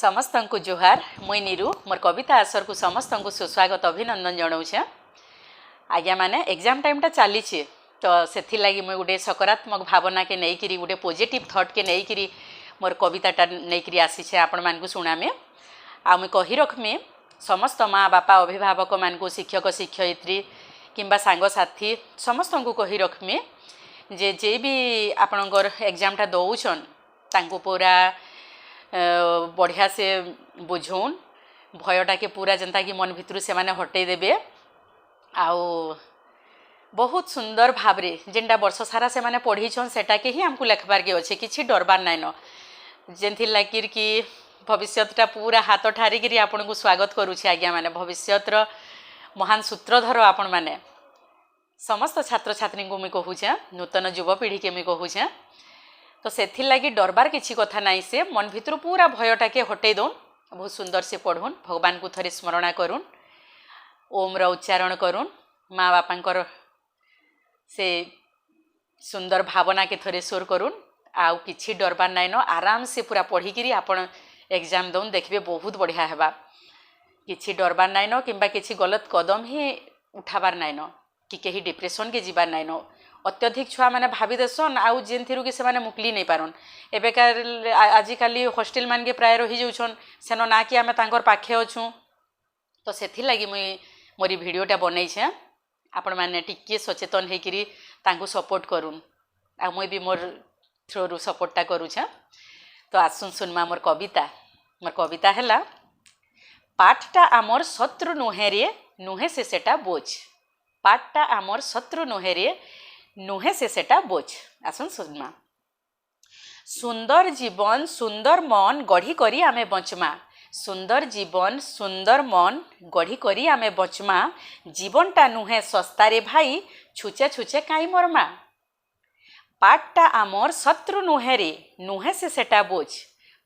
ସମସ୍ତଙ୍କୁ ଜୁହାର। ମୁଇଁ ନିରୁ, ମୋର କବିତା ଆସରକୁ ସମସ୍ତଙ୍କୁ ସୁସ୍ୱାଗତ, ଅଭିନନ୍ଦନ ଜଣାଉଛେ। ଆଜ୍ଞାମାନେ, ଏକ୍ଜାମ୍ ଟାଇମ୍ଟା ଚାଲିଛେ ତ ସେଥିର୍ଲାଗି ମୁଇଁ ଗୋଟେ ସକାରାତ୍ମକ ଭାବନାକେ ନେଇକିରି, ଗୋଟେ ପଜିଟିଭ୍ ଥଟ୍କେ ନେଇକିରି ମୋର କବିତାଟା ନେଇକିରି ଆସିଛେ ଆପଣମାନଙ୍କୁ ଶୁଣାମେ। ଆଉ ମୁଇଁ କହି ରଖ୍ମି ସମସ୍ତ ମା ବାପା, ଅଭିଭାବକମାନଙ୍କୁ, ଶିକ୍ଷକ ଶିକ୍ଷୟିତ୍ରୀ କିମ୍ବା ସାଙ୍ଗସାଥି ସମସ୍ତଙ୍କୁ କହି ରଖ୍ମି ଯେ ଯେ ବି ଆପଣଙ୍କର ଏକ୍ଜାମ୍ଟା ଦଉଛନ୍, ତାଙ୍କୁ ପୁରା ବଢ଼ିଆ ସେ ବୁଝଉନ୍। ଭୟଟାକେ ପୁରା ଯେନ୍ତାକି ମନ ଭିତରୁ ସେମାନେ ହଟେଇ ଦେବେ ଆଉ ବହୁତ ସୁନ୍ଦର ଭାବରେ ଯେନ୍ଟା ବର୍ଷ ସାରା ସେମାନେ ପଢ଼ିଛନ୍, ସେଟାକେ ହିଁ ଆମକୁ ଲେଖବାର୍କେ ଅଛେ। କିଛି ଡରବାର୍ ନାଇଁନ, ଯେନ୍ଥିର୍ ଲାଗି କି ଭବିଷ୍ୟତଟା ପୁରା ହାତ ଠାରିକିରି ଆପଣଙ୍କୁ ସ୍ୱାଗତ କରୁଛେ। ଆଜ୍ଞାମାନେ, ଭବିଷ୍ୟତର ମହାନ ସୂତ୍ରଧର ଆପଣମାନେ। ସମସ୍ତ ଛାତ୍ରଛାତ୍ରୀଙ୍କୁ ମୁଇଁ କହୁଛେଁ, ନୂତନ ଯୁବପିଢ଼ିକେ ମୁଇଁ କହୁଛେଁ। ତ ସେଥିର୍ଲାଗି ଡରବାର୍ କିଛି କଥା ନାଇଁ। ସେ ମନ ଭିତରୁ ପୁରା ଭୟଟାକେ ହଟେଇ ଦଉନ୍, ବହୁତ ସୁନ୍ଦର ସେ ପଢ଼ୁନ୍, ଭଗବାନଙ୍କୁ ଥରେ ସ୍ମରଣା କରୁନ୍, ଓମ୍ର ଉଚ୍ଚାରଣ କରୁନ୍, ମା ବାପାଙ୍କର ସେ ସୁନ୍ଦର ଭାବନାକେ ଥରେ ସୋର କରୁନ୍। ଆଉ କିଛି ଡରବାର୍ ନାଇଁନ। ଆରାମସେ ପୁରା ପଢ଼ିକିରି ଆପଣ ଏକ୍ଜାମ୍ ଦଉନ୍, ଦେଖିବେ ବହୁତ ବଢ଼ିଆ ହେବା। କିଛି ଡରବାର୍ ନାଇଁନ କିମ୍ବା କିଛି ଗଲତ କଦମ ହିଁ ଉଠାବାର୍ ନାଇଁନ କି କେହି ଡିପ୍ରେସନ୍କେ ଯିବାର୍ ନାଇଁନ। ଅତ୍ୟଧିକ ଛୁଆମାନେ ଭାବି ଦେସନ୍ ଆଉ ଯେନ୍ଥିରୁ କି ସେମାନେ ମୁକୁଲି ନେଇ ପାରନ୍। ଏବେକାର ଆଜିକାଲି ହଷ୍ଟେଲ୍ ମାନକେ ପ୍ରାୟ ରହିଯାଉଛନ୍ ସେନ, ନା କି ଆମେ ତାଙ୍କର ପାଖେ ଅଛୁଁ। ତ ସେଥିର୍ଲାଗି ମୁଇଁ ମୋର ଇ ଭିଡ଼ିଓଟା ବନେଇଛେଁ। ଆପଣମାନେ ଟିକିଏ ସଚେତନ ହେଇକିରି ତାଙ୍କୁ ସପୋର୍ଟ କରୁନ୍ ଆଉ ମୁଇଁ ବି ମୋର୍ ଥ୍ରୋରୁ ସପୋର୍ଟଟା କରୁଛେଁ। ତ ଆସୁନ୍ ଶୁନ୍ମା ମୋର୍ କବିତା। ମୋର୍ କବିତା ହେଲା, "ପାଠଟା ଆମର୍ ଶତ୍ରୁ ନୁହେଁ ରେ, ନୁହେଁ ସେ ସେଟା ବୋଝ। ପାଠଟା ଆମର୍ ଶତ୍ରୁ ନୁହେଁ ରେ, ନୁହେଁ ସେ ସେଟା ବୋଝ।" ଆସୁନ୍ ଶୁନ୍ମା। ସୁନ୍ଦର ଜୀବନ, ସୁନ୍ଦର ମନ ଗଢ଼ି କରି ଆମେ ବଞ୍ଚମା। ସୁନ୍ଦର ଜୀବନ, ସୁନ୍ଦର ମନ ଗଢ଼ି କରି ଆମେ ବଞ୍ଚମା। ଜୀବନଟା ନୁହେଁ ଶସ୍ତାରେ ଭାଇ, ଛୁଚେ ଛୁଚେ କାଇଁ ମରମା? ପାଠଟା ଆମର୍ ଶତ୍ରୁ ନୁହେଁ ରେ, ନୁହେଁ ସେ ସେଟା ବୋଝ।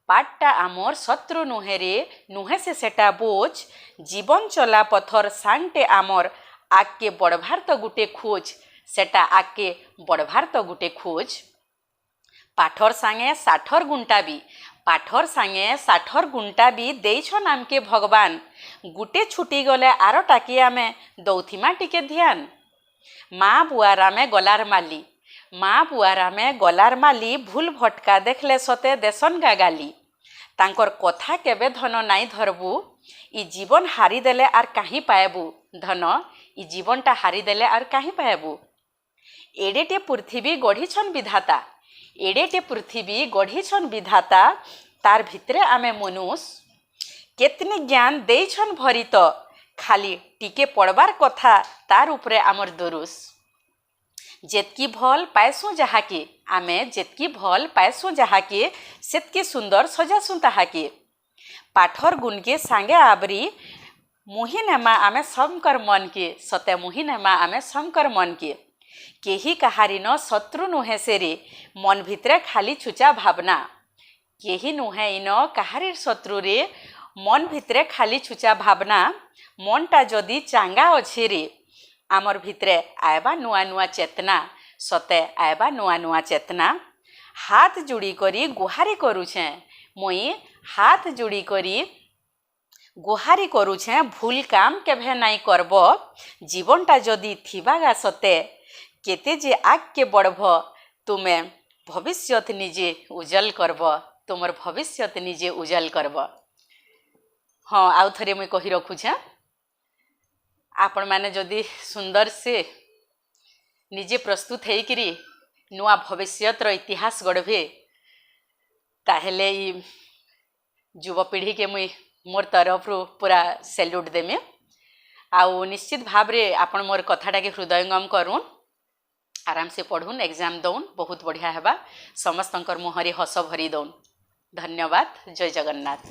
ପାଠଟା ଆମର୍ ଶତ୍ରୁ ନୁହେଁ ରେ, ନୁହେଁ ସେ ସେଟା ବୋଝ। ଜୀବନ ଚଲା ପଥର ସାଙ୍ଗଟେ ଆମର୍, ଆଗକେ ବଢ଼ବାର୍ ତ ଗୁଟେ ଖୋଜ। ସେଟା ଆଗକେ ବଢ଼ବାର୍ ତ ଗୁଟେ ଖୋଜ। ପାଠର ସାଙ୍ଗେ ଷାଠର ଗୁଣ୍ଟା ବି, ପାଠର ସାଙ୍ଗେ ଷାଠର ଗୁଣ୍ଟା ବି ଦେଇଛନ୍ ଆମକେ ଭଗବାନ। ଗୁଟେ ଛୁଟି ଗଲେ ଆରଟାକେ ଆମେ ଦଉଥିମା ଟିକେ ଧ୍ୟାନ। ମା ବୁଆର ଆମେ ଗଲାର ମାଲି, ମା ବୁଆର ଆମେ ଗଲାର ମାଲି, ଭୁଲ ଭଟକା ଦେଖିଲେ ସତେ ଦେସନ୍ ଗା ଗାଲି। ତାଙ୍କର କଥା କେବେ ଧନ ନାଇଁ ଧରବୁ, ଇ ଜୀବନ ହାରିଦେଲେ ଆର୍ କାହିଁ ପାଏବୁ। ଧନ, ଇ ଜୀବନଟା ହାରିଦେଲେ ଆର୍ କାହିଁ ପାଏବୁ? ଏଡ଼େଟେ ପୃଥିବୀ ଗଢ଼ିଛନ୍ ବିଧାତା, ଏଡ଼େଟେ ପୃଥିବୀ ଗଢ଼ିଛନ୍ ବିଧାତା, ତାର୍ ଭିତରେ ଆମେ ମନୁଷ। କେତନି ଜ୍ଞାନ ଦେଇଛନ୍ ଭରି ତ, ଖାଲି ଟିକେ ପଡ଼ବାର୍ କଥା ତାର୍ ଉପରେ ଆମର୍ ଦୁରୁଷ। ଯେତ୍କି ଭଲ୍ ପାଏସୁଁ ଯାହାକେ ଆମେ, ଯେତ୍କି ଭଲ୍ ପାଏସୁଁ ଯାହାକେ, ସେତ୍କି ସୁନ୍ଦର ସଜାସୁଁ ତାହାକେ। ପାଠର ଗୁଣକେ ସାଙ୍ଗେ ଆବରି ମୁହିଁ ନେମା ଆମେ ସମଙ୍କର ମନକେ। ସତେ ମୁହିଁ ନେମା ଆମେ ସମଙ୍କର ମନକେ। କେହି କାହାରିନ ଶତ୍ରୁ ନୁହେଁ ସେରେ, ମନ ଭିତରେ ଖାଲି ଛୁଚା ଭାବନା। କେହି ନୁହେଁ ଇନ କାହାରିର ଶତ୍ରୁରେ, ମନ ଭିତରେ ଖାଲି ଛୁଚା ଭାବନା। ମନଟା ଯଦି ଚାଙ୍ଗା ଅଛି ରେ, ଆମର୍ ଭିତରେ ଆଏବା ନୂଆ ନୂଆ ଚେତନା। ସତେ ଆଏବା ନୂଆ ନୂଆ ଚେତନା। ହାତ ଯୋଡ଼ି କରି ଗୁହାରି କରୁଛେଁ ମୁଇଁ, ହାତ ଯୋଡ଼ି କରି ଗୁହାରି କରୁଛେଁ, ଭୁଲ କାମ କେଭେ ନାଇଁ କରବ। ଜୀବନଟା ଯଦି ଥିବା ଗା ସତେ, କେତେ ଯେ ଆଗକେ ବଢ଼ବ, ତୁମେ ଭବିଷ୍ୟତ ନିଜେ ଉଜ୍ଜଲ କରବ। ତୁମର ଭବିଷ୍ୟତ ନିଜେ ଉଜ୍ଜଲ କରବ। ହଁ, ଆଉ ଥରେ ମୁଇଁ କହି ରଖୁଛେଁ, ଆପଣମାନେ ଯଦି ସୁନ୍ଦର ସେ ନିଜେ ପ୍ରସ୍ତୁତ ହେଇକିରି ନୂଆ ଭବିଷ୍ୟତର ଇତିହାସ ଗଢ଼ବେ, ତାହେଲେ ଇ ଯୁବପିଢ଼ିକେ ମୁଇଁ ମୋର୍ ତରଫରୁ ପୁରା ସେଲ୍ୟୁଟ୍ ଦେମି। ଆଉ ନିଶ୍ଚିତ ଭାବରେ ଆପଣ ମୋର୍ କଥାଟାକେ ହୃଦୟଙ୍ଗମ କରୁନ୍, ଆରାମସେ ପଢ଼ୁନ୍, ଏକ୍ଜାମ୍ ଦଉନ୍, ବହୁତ ବଢ଼ିଆ ହେବା। ସମସ୍ତଙ୍କର ମୁହଁରେ ହସ ଭରି ଦଉନ୍। ଧନ୍ୟବାଦ। ଜୟ ଜଗନ୍ନାଥ।